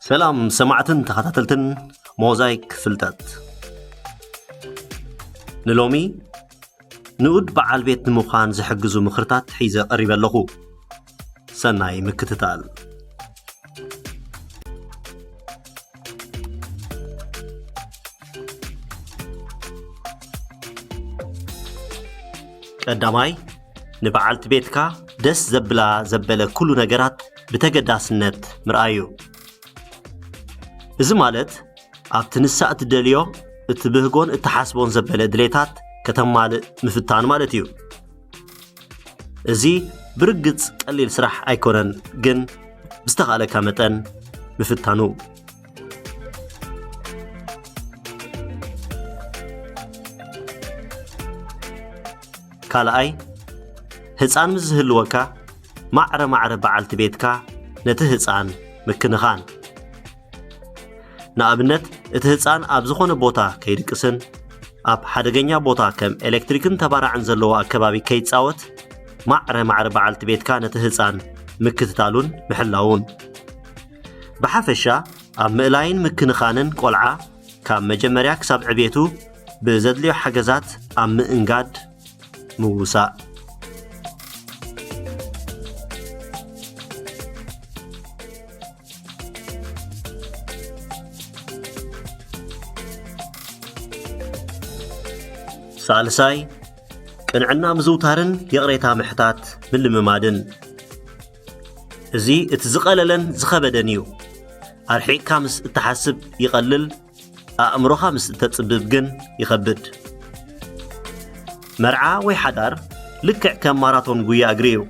ሰላም ሰማዕትን ተኸታተልትን ሞዛይክ ፍልጠት። ንሎሚ ንኡድ በዓል ቤት ንምዃን ዝሕግዙ ምኽርታት ሒዘ ቀሪበ ኣለኹ። ሰናይ ምክትታል። ቀዳማይ፣ ንበዓልቲ ቤትካ ደስ ዘብላ ዘበለ ኩሉ ነገራት ብተገዳስነት ምርኣዩ። እዚ ማለት ኣብቲ ንሳ እትደልዮ፣ እትብህጎን እትሓስቦን ዘበለ ድሌታት ከተማልእ ምፍታን ማለት እዩ። እዚ ብርግጽ ቀሊል ስራሕ ኣይኮነን፣ ግን ብዝተኻእለካ መጠን ምፍታኑ። ካልኣይ፣ ህጻን ምስ ዝህልወካ፣ ማዕረ ማዕረ በዓልቲ ቤትካ ነቲ ህጻን ምክንኻን። ንኣብነት፣ እቲ ህጻን ኣብ ዝኾነ ቦታ ከይድቅስን ኣብ ሓደገኛ ቦታ ከም ኤሌክትሪክን ተባራዕን ዘለዎ ኣከባቢ ከይጻወት፣ ማዕረ ማዕረ በዓልቲ ቤትካ ነቲ ህጻን ምክትታሉን ምሕላውን። ብሓፈሻ፣ ኣብ ምእላይን ምክንኻንን ቆልዓ ካብ መጀመርያ ክሳብ ዕቤቱ ብዘድልዮ ሓገዛት ኣብ ምእንጋድ ምውሳእ። ሳልሳይ፣ ቅንዕና ምዝውታርን ይቕሬታ ምሕታት ምልምማድን። እዚ እቲ ዝቐለለን ዝኸበደን እዩ። ኣርሒቕካ ምስ እትሓስብ ይቐልል፣ ኣእምሮኻ ምስ እተጽብብ ግን ይኸብድ። መርዓ ወይ ሓዳር ልክዕ ከም ማራቶን ጉያ እግሪ እዩ።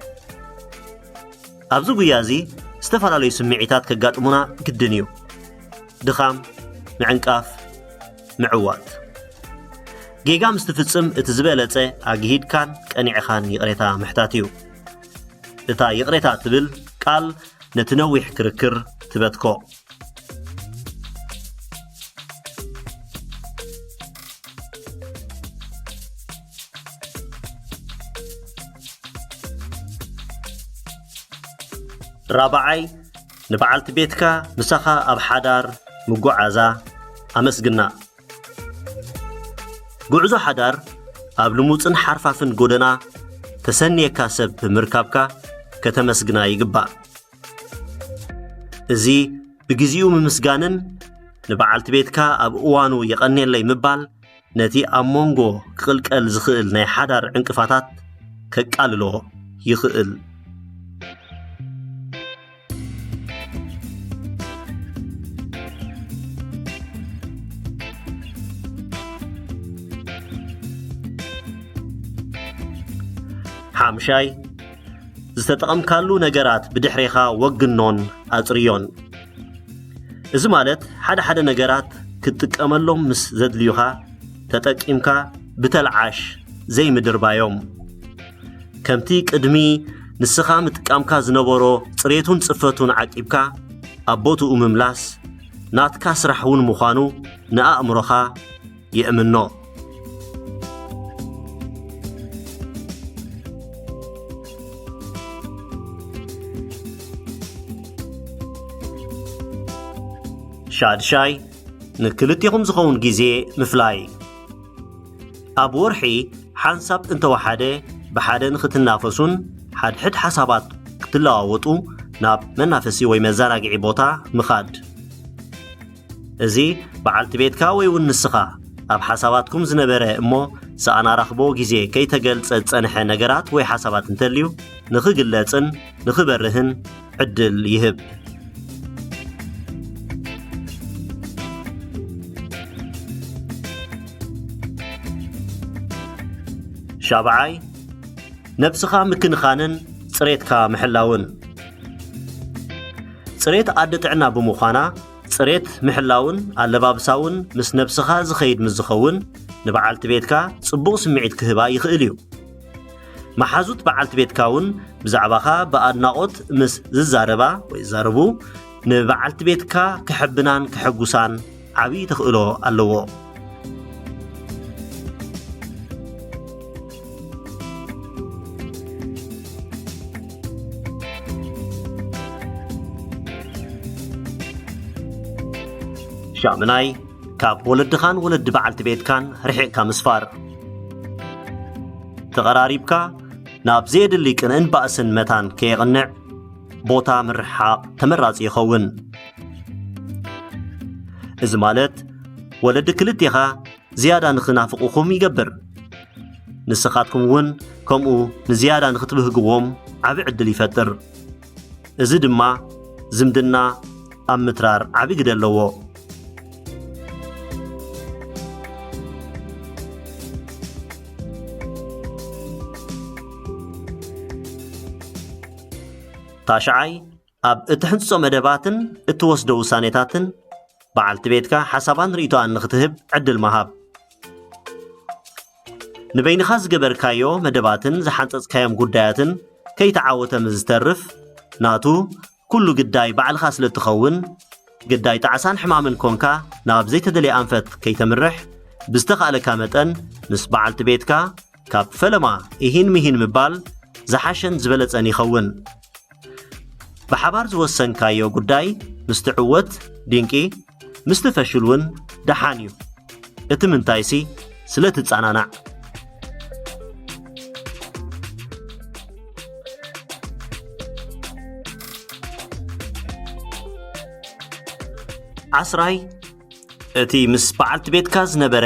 ኣብዚ ጉያ እዚ ዝተፈላለዩ ስምዒታት ከጋጥሙና ግድን እዩ። ድኻም፣ ምዕንቃፍ፣ ምዕዋት። ጌጋ ምስ ትፍጽም እቲ ዝበለጸ ኣግሂድካን ቀኒዕኻን ይቕሬታ ምሕታት እዩ። እታ ይቕሬታ ትብል ቃል ነቲ ነዊሕ ክርክር ትበትኮ። ራብዓይ፣ ንበዓልቲ ቤትካ ምሳኻ ኣብ ሓዳር ምጉዓዛ ኣመስግና። ጉዕዞ ሓዳር ኣብ ልሙጽን ሓርፋፍን ጎደና ተሰንየካ ሰብ ብምርካብካ ከተመስግና ይግባእ። እዚ ብግዜኡ ምምስጋንን ንበዓልቲ ቤትካ ኣብ እዋኑ የቐንየለይ ምባል ነቲ ኣብ መንጎ ክቕልቀል ዝኽእል ናይ ሓዳር ዕንቅፋታት ከቃልሎ ይኽእል። ሓምሻይ፣ ዝተጠቐምካሉ ነገራት ብድሕሬኻ ወግኖን ኣጽርዮን። እዚ ማለት ሓደ ሓደ ነገራት ክትጥቀመሎም ምስ ዘድልዩኻ ተጠቂምካ ብተልዓሽ ዘይምድርባዮም። ከምቲ ቅድሚ ንስኻ ምጥቃምካ ዝነበሮ ጽሬቱን ጽፈቱን ዓቂብካ ኣብ ቦትኡ ምምላስ ናትካ ስራሕ እውን ምዃኑ ንኣእምሮኻ የእምኖ። ሻድሻይ፣ ንክልቴኹም ዝኸውን ግዜ ምፍላይ። ኣብ ወርሒ ሓንሳብ እንተወሓደ ብሓደ ንኽትናፈሱን ሓድሕድ ሓሳባት ክትለዋወጡ ናብ መናፈሲ ወይ መዘናግዒ ቦታ ምኻድ። እዚ በዓልቲ ቤትካ ወይ እውን ንስኻ ኣብ ሓሳባትኩም ዝነበረ እሞ ሰኣን ኣራኽቦ ግዜ ከይተገልጸ ዝጸንሐ ነገራት ወይ ሓሳባት እንተልዩ ንኽግለጽን ንኽበርህን ዕድል ይህብ። ሻብዓይ፣ ነብስኻ ምክንኻንን ጽሬትካ ምሕላውን። ጽሬት ኣደ ጥዕና ብምዃና፣ ጽሬት ምሕላውን ኣለባብሳውን ምስ ነብስኻ ዝኸይድ ምስ ዝኸውን፣ ንበዓልቲ ቤትካ ጽቡቕ ስምዒት ክህባ ይኽእል እዩ። መሓዙት በዓልቲ ቤትካ እውን ብዛዕባኻ ብኣድናቖት ምስ ዝዛረባ ወይ ዝዛረቡ፣ ንበዓልቲ ቤትካ ከሐብናን ከሐጉሳን ዓብዪ ተኽእሎ ኣለዎ። ሻምናይ፣ ካብ ወለድኻን ወለዲ በዓልቲ ቤትካን ርሒቕካ ምስፋር። ተቐራሪብካ ናብ ዘየድሊ ቅንእን ባእስን መታን ከየቕንዕ ቦታ ምርሓቕ ተመራጺ ይኸውን። እዚ ማለት ወለዲ ክልቴኻ ዝያዳ ንኽናፍቑኹም ይገብር። ንስኻትኩም እውን ከምኡ ንዝያዳ ንኽትብህግዎም ዓቢ ዕድል ይፈጥር። እዚ ድማ ዝምድና ኣብ ምትራር ዓቢ ግደ ኣለዎ። ታሽዓይ፣ ኣብ እትሕንጽጾ መደባትን እትወስዶ ውሳኔታትን በዓልቲ ቤትካ ሓሳባን ርእይቶኣን ንኽትህብ ዕድል ምሃብ። ንበይንኻ ዝገበርካዮ መደባትን ዝሓንጸጽካዮም ጉዳያትን ከይተዓወተ ምስ ዝተርፍ፣ ናቱ ኩሉ ግዳይ ባዕልኻ ስለ እትኸውን፣ ግዳይ ጣዕሳን ሕማምን ኮንካ ናብ ዘይተደልየ ኣንፈት ከይተምርሕ፣ ብዝተኻእለካ መጠን ምስ በዓልቲ ቤትካ ካብ ፈለማ ኢሂን ምሂን ምባል ዝሓሸን ዝበለጸን ይኸውን። ብሓባር ዝወሰንካዮ ጉዳይ ምስ ትዕወት ድንቂ፣ ምስ ትፈሽል እውን ደሓን እዩ። እቲ ምንታይሲ ስለ ትጸናናዕ። ዓስራይ፣ እቲ ምስ በዓልቲ ቤትካ ዝነበረ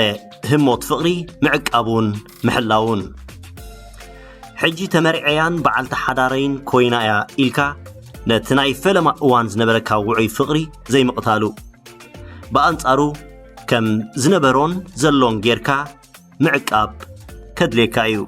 ህሞት ፍቕሪ ምዕቃቡን ምሕላውን። ሕጂ ተመርዕያን በዓልቲ ሓዳረይን ኮይና እያ ኢልካ ነቲ ናይ ፈለማ እዋን ዝነበረካ ውዑይ ፍቕሪ ዘይምቕታሉ። ብኣንጻሩ ከም ዝነበሮን ዘሎን ጌርካ ምዕቃብ ከድልየካ እዩ።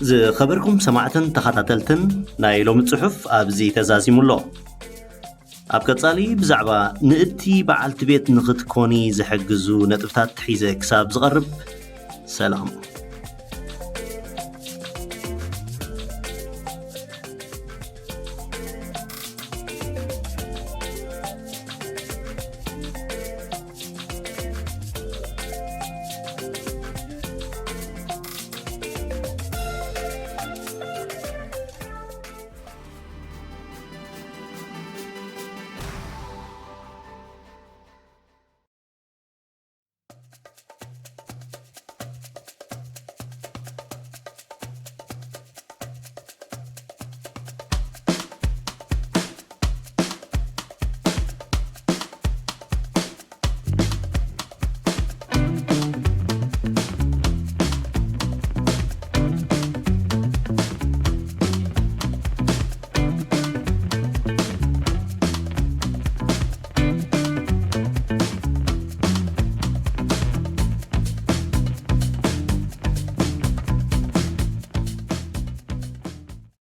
ዝኸበርኩም ሰማዕትን ተኸታተልትን፣ ናይ ሎሚ ጽሑፍ ኣብዚ ተዛዚሙ ኣሎ። ኣብ ቀጻሊ ብዛዕባ ንእድቲ በዓልቲ ቤት ንኽትኮኒ ዝሕግዙ ነጥብታት ሒዘ ክሳብ ዝቐርብ፣ ሰላም።